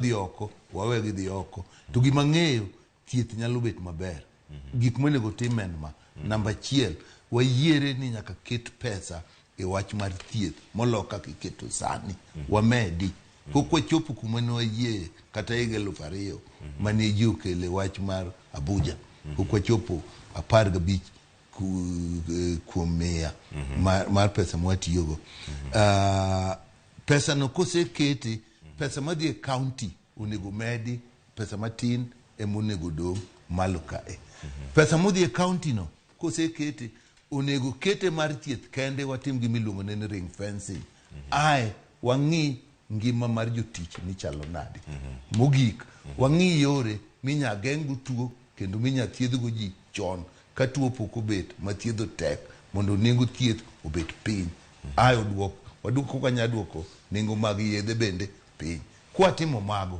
Dhi oko, wawe gidhi oko. To gima ang'eyo, thieth nyalo bet maber. Gik monego tim en ma. Namba achiel, wayiere ni nyaka ket pesa e wach mar thieth molo kaka iketo sani. Wamedi. Pok wachopo kuma ne wayieye kata higa 2000 mane ji okele wach mar Abuja. Pok wachopo 15 kuom mia mar pesa mwatiyogo. Pesa no kosekete, pesa madhi e county onego medi, pesa matin ema onego dong' malo kae. Pesa modhi e county no kosekete, onego kete mar thieth kende, watim gima iluongo ni ring fencing. Ae wang'i ngima mar jotich ni chalo nade. Mogik, wang'i yore minya geng'go tuo kendo minya thiedhgo ji chon ka tuo pok obet ma thiedho tek mondo nengo thieth obet piny. Ae oduok waduok kaka wanya duoko nengo mag yedhe bende piny. Kwatimo mago.